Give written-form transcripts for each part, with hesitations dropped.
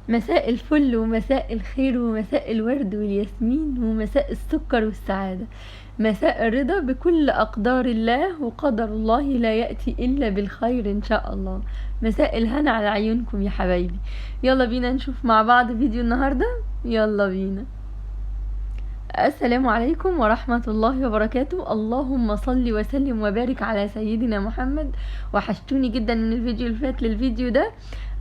مساء الفل ومساء الخير ومساء الورد والياسمين ومساء السكر والسعادة، مساء الرضا بكل أقدار الله، وقدر الله لا يأتي إلا بالخير إن شاء الله. مساء الهنا على عيونكم يا حبايبي. يلا بينا نشوف مع بعض فيديو النهاردة، يلا بينا. السلام عليكم ورحمة الله وبركاته. اللهم صل وسلم وبارك على سيدنا محمد. وحشتوني جدا من الفيديو اللي فات للفيديو ده.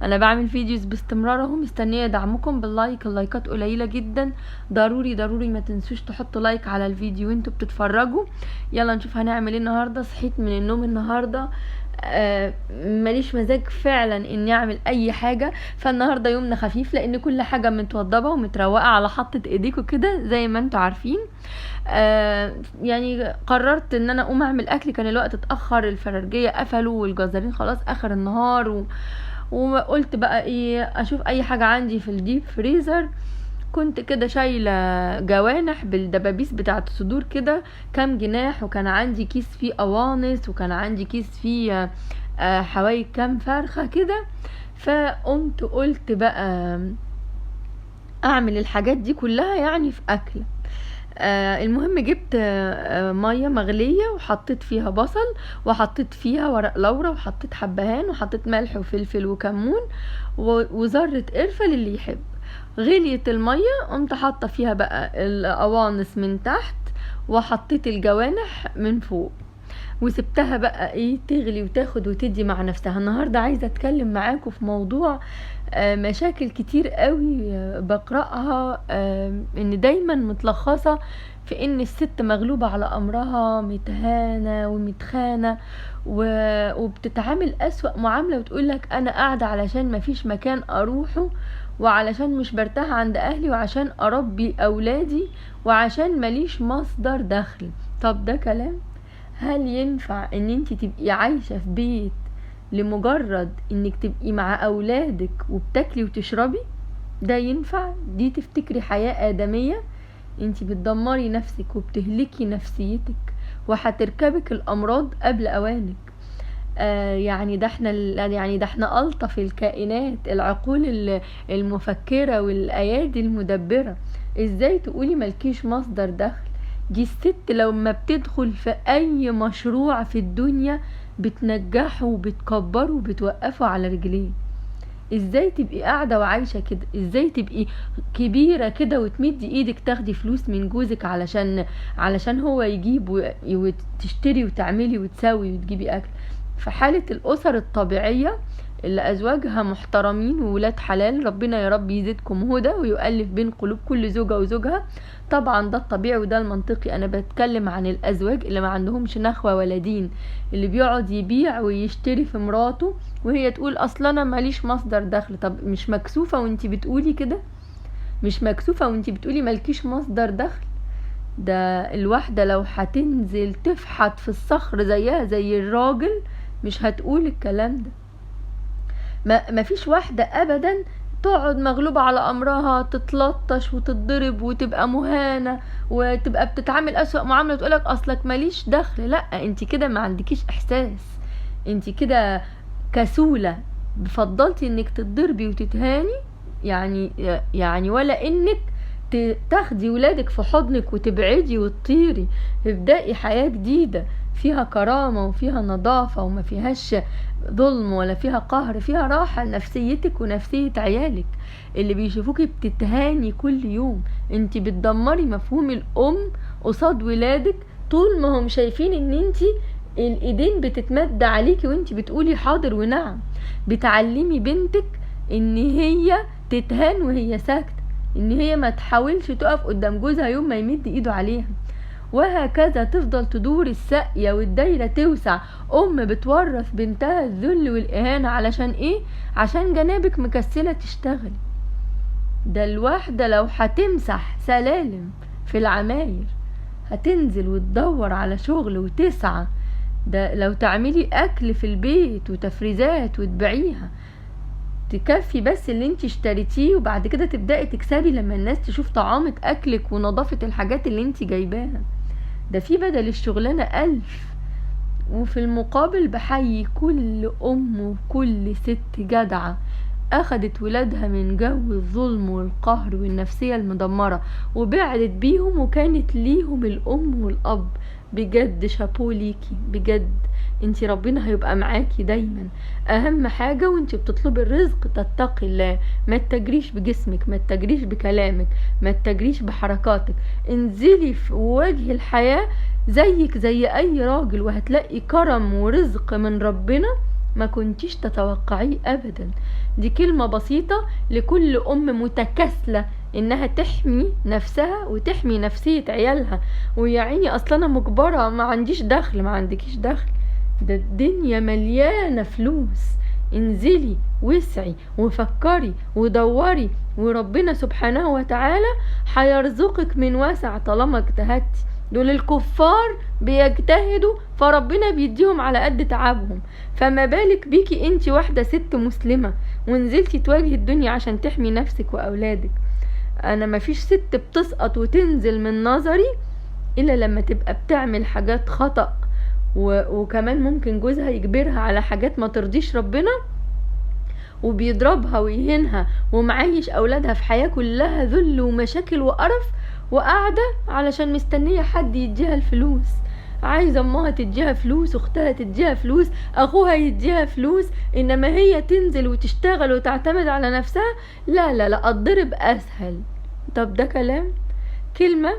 انا بعمل videos باستمرار اهو، مستنيه دعمكم بال like. اللايكات قليله جدا، ضروري ضروري ما تنسوش تحطوا like على الفيديو وانتوا بتتفرجوا. يلا نشوف هنعمل ايه النهارده. صحيت من النوم النهارده ماليش مزاج فعلا اني اعمل اي حاجة، فالنهارده يومنا خفيف لان كل حاجة متوضبه ومتروقه على حطه ايديكم كده زي ما انتوا عارفين. يعني قررت ان انا اقوم اعمل اكل، كان الوقت اتاخر، الفرارجيه قفلوا والجزارين خلاص اخر النهار وقلت بقى ايه، اشوف اي حاجة عندي في ال deep freezer. كنت كده شايله جوانح بالدبابيس بتاعه الصدور كده كام جناح، وكان عندي كيس فيه قوانص، وكان عندي كيس فيه حوايج كام فرخة كده. فقمت قلت بقى اعمل الحاجات دي كلها يعني في اكله. المهم جبت مية مغليه وحطيت فيها بصل، وحطيت فيها ورق لورا، وحطيت حبهان، وحطيت ملح وفلفل وكمون وذره قرفه للي يحب. غليت المية قمت حاطه فيها بقى القوانص من تحت، وحطيت الجوانح من فوق، وسبتها بقى ايه تغلي وتاخد وتدي مع نفسها. النهارده عايزه اتكلم معاكم في موضوع مشاكل كتير قوي بقراها، ان دايما متلخصه في ان الست مغلوبه على امرها، متهانه ومتخانه وبتتعامل اسوأ معاملة، وتقولك انا قاعدة علشان مفيش مكان اروحه، وعلشان مش برتاح عند اهلي، وعشان اربي اولادي، وعشان ماليش مصدر دخل. طب ده كلام؟ هل ينفع ان انت تبقي عايشة في بيت لمجرد انك تبقي مع اولادك وبتاكلي وتشربي؟ ده ينفع؟ دي تفتكري حياة آدمية؟ انت بتدمري نفسك وبتهلكي نفسيتك، وهتركبك الامراض قبل اوانك. يعني ده احنا يعني ده احنا الطف الكائنات، العقول المفكرة والايادي المدبرة. ازاي تقولي ملكيش مصدر دخل؟ دي الست لما بتدخل في اي مشروع في الدنيا بتنجحه وبتكبره وبتوقفه على رجليه. ازاي تبقي قاعدة وعايشة كده؟ ازاي تبقي كبيرة كده وتمدي ايدك تاخدي فلوس من جوزك علشان هو يجيب وتشتري وتعملي وتسوي وتجيبي اكل؟ في حالة الاسر الطبيعية اللي ازواجها محترمين وولاد حلال، ربنا يا رب يزيدكم هدى ويؤلف بين قلوب كل زوجة وزوجها، طبعا ده الطبيعي وده المنطقي. انا بتكلم عن الازواج اللي ما عندهمش نخوة ولا دين، اللي بيقعد يبيع ويشتري في مراته وهي تقول اصلا انا ماليش مصدر دخل. طب مش مكسوفة وانتي بتقولي كده؟ مش مكسوفة وانتي بتقولي مالكيش مصدر دخل؟ ده الواحدة لو هتنزل تفحت في الصخر زيها زي الراجل مش هتقول الكلام ده. ما فيش واحدة ابدا تقعد مغلوبة على امرها، تتلطش وتتضرب وتبقى مهانة وتبقى بتتعامل اسوأ معاملة وتقولك اصلك ماليش دخل. لا، انت كده ما عندكيش احساس، انت كده كسولة، فضلتي انك تتضربي وتتهاني يعني ولا انك تاخدي ولادك في حضنك وتبعدي وتطيري، ابدأي حياة جديدة فيها كرامة وفيها نظافة وما فيهاش ظلم ولا فيها قهر، فيها راحة لنفسيتك ونفسية عيالك اللي بيشوفوكي بتتهاني كل يوم. انت بتدمري مفهوم الأم قصاد ولادك طول ما هم شايفين ان انت الايدين بتتمد عليكي وانت بتقولي حاضر ونعم. بتعلمي بنتك ان هي تتهان وهي ساكتة، ان هي ما تحاولش تقف قدام جوزها يوم ما يمد ايده عليها، وهكذا تفضل تدور الساقية والدايرة توسع. ام بتورث بنتها الذل والاهانة علشان ايه؟ عشان جنابك مكسلة تشتغل. ده الواحدة لو هتمسح سلالم في العماير هتنزل وتدور على شغل وتسعى. ده لو تعملي اكل في البيت وتفريزات وتبيعيها تكفي بس اللي انت اشتريتيه، وبعد كده تبدأي تكسبي لما الناس تشوف طعامة اكلك ونظافة الحاجات اللي انت جايباها. ده في بدل الشغلانة 1000. وفي المقابل بحيي كل ام وكل ست جدعة اخدت ولادها من جو الظلم والقهر والنفسية المدمرة وبعدت بيهم، وكانت ليهم الام والاب. بجد شابو ليكي، بجد انتي ربنا هيبقى معاكي دايما. اهم حاجة وانتي بتطلبي الرزق تتقي الله، ما تجريش بجسمك، ما تجريش بكلامك، ما تجريش بحركاتك، انزلي في وجه الحياة زيك زي اي راجل، وهتلاقي كرم ورزق من ربنا ما كنتيش تتوقعيه ابدا. دي كلمة بسيطة لكل ام متكاسلة انها تحمي نفسها وتحمي نفسية عيالها. ويا عيني اصل انا مجبرة، ما عنديش دخل. ما عندكيش دخل؟ ده الدنيا مليانة فلوس. انزلي وسعي وفكري ودوري، وربنا سبحانه وتعالى هيرزقك من واسع طالما اجتهدتي. دول الكفار بيجتهدوا فربنا بيديهم على قد تعبهم، فما بالك بيكي انتي واحدة ست مسلمة ونزلتي تواجهي الدنيا عشان تحمي نفسك واولادك. انا مفيش ست بتسقط وتنزل من نظري الا لما تبقى بتعمل حاجات خطأ، وكمان ممكن جوزها يجبرها على حاجات ما ترضيش ربنا، وبيضربها ويهينها ومعيش اولادها في حياة كلها ذل ومشاكل وقرف، وقاعدة علشان مستنية حد يديها الفلوس. عايزة امها تديها فلوس، اختها تديها فلوس، اخوها يديها فلوس، انما هي تنزل وتشتغل وتعتمد على نفسها لا لا لا، اتضرب اسهل. طب ده كلام؟ كلمة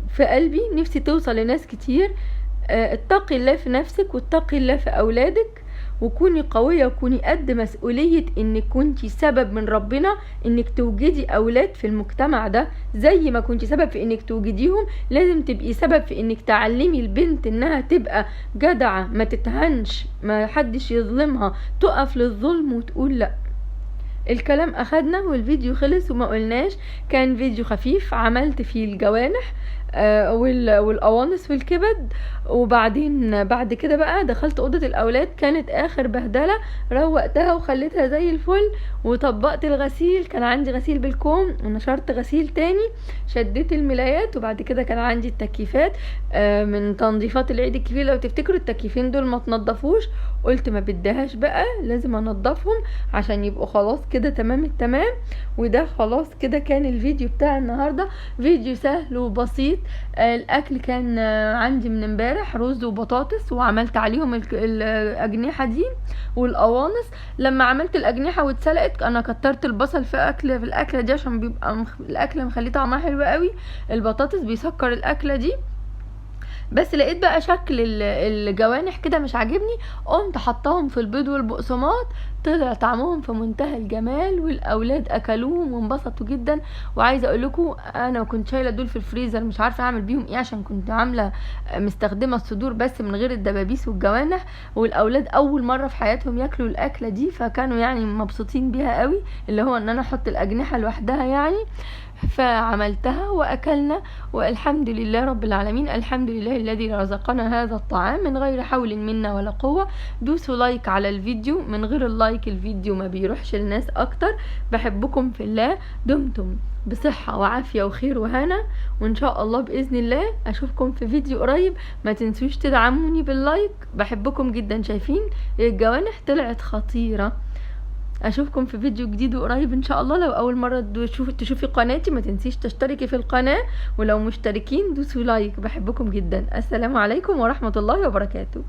في قلبي نفسي توصل لناس كتير. اتقي الله في نفسك واتقي الله في اولادك، وكوني قوية وكوني قد مسؤولية انك كنتي سبب من ربنا انك توجدي اولاد في المجتمع ده. زي ما كنتي سبب في انك توجديهم لازم تبقي سبب في انك تعلمي البنت انها تبقى جدعة، ما تتهنش، ما حدش يظلمها، تقف للظلم وتقول لا. الكلام اخدنا والفيديو خلص وما قلناش. كان فيديو خفيف عملت فيه الجوانح والقوانص والكبد، وبعدين بعد كده بقى دخلت اوضة الاولاد، كانت اخر بهدله، روقتها وخليتها زي الفل، وطبقت الغسيل، كان عندي غسيل بالكوم ونشرت غسيل تاني، شديت الملايات، وبعد كده كان عندي التكييفات من تنظيفات العيد الكبير. لو تفتكروا التكييفين دول ما تنضفوش، قلت ما بديهاش بقى، لازم انضفهم عشان يبقوا خلاص كده تمام التمام. وده خلاص كده كان الفيديو بتاع النهارده، فيديو سهل وبسيط. الاكل كان عندي من امبارح رز وبطاطس، وعملت عليهم الاجنحة دي والقوانص. لما عملت الاجنحة واتسلقت انا كترت البصل في الاكلة دي عشان بيبقى الاكل مخليه طعمها حلو قوي، البطاطس بيسكر الاكلة دي. بس لقيت بقى شكل الجوانح كده مش عاجبني، قمت حطاهم في البيض والبقسماط، طلع طعمهم في منتهى الجمال، والاولاد اكلوهم وانبسطوا جدا. وعايزه اقول لكم انا كنت شايله دول في الفريزر مش عارفه اعمل بيهم ايه، عشان كنت عامله مستخدمة الصدور بس من غير الدبابيس والجوانح، والاولاد اول مرة في حياتهم ياكلوا الاكلة دي، فكانوا يعني مبسوطين بيها قوي، اللي هو ان انا احط الاجنحة لوحدها يعني. فعملتها واكلنا، والحمد لله رب العالمين. الحمد لله الذي رزقنا هذا الطعام من غير حول منا ولا قوة. دوسوا like على الفيديو، من غير ال like الفيديو ما بيروحش للناس اكتر. بحبكم في الله، دمتم بصحة وعافية وخير وهنا، وان شاء الله بإذن الله اشوفكم في فيديو قريب. ما تنسوش تدعموني بال like، بحبكم جدا. شايفين الجوانح طلعت خطيرة. اشوفكم في فيديو جديد وقريب ان شاء الله. لو اول مرة تشوفي قناتي ما تنسيش تشتركي في القناة، ولو مشتركين دوسوا like. بحبكم جدا. السلام عليكم ورحمة الله وبركاته.